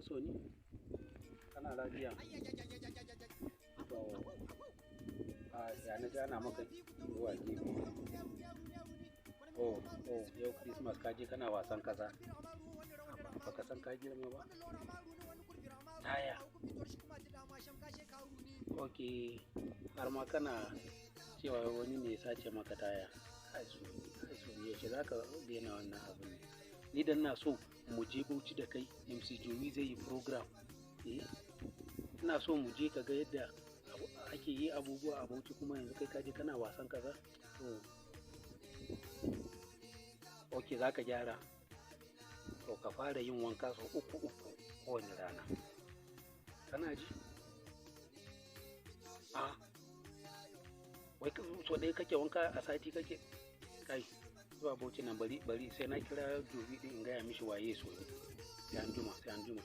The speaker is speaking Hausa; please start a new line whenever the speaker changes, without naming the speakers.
Soni, kana lafiya? To, a ya na ji ana maka zuwa gefe. Oh, oh, yau Christmas ka je kana wasan kasa. Ba ka san ka girma ba? Taya. Ok, har ma kana cewa wani ne ya sace maka taya. Kai Soni, kai Soni, yaushe za ka daina wannan abun ne? Ni dan na so mu je Bauchi da kai, MC Jowi zai yi program. Eh, ina so mu je ka ga yadda ake yi abubuwa a Bauchi, kuma yanzu kai ka je kana wasan kaza. To, ok, za ka gyara. To, ka fara yin wanka sau uku uku kowane rana. Kana ji? A, wai so ɗaya kake wanka a sati kake? Kai, zuwa Bauchi nan, bari bari sai na kira Jowi ɗin in gaya mishi waye Soni. Sai an juma, sai an juma.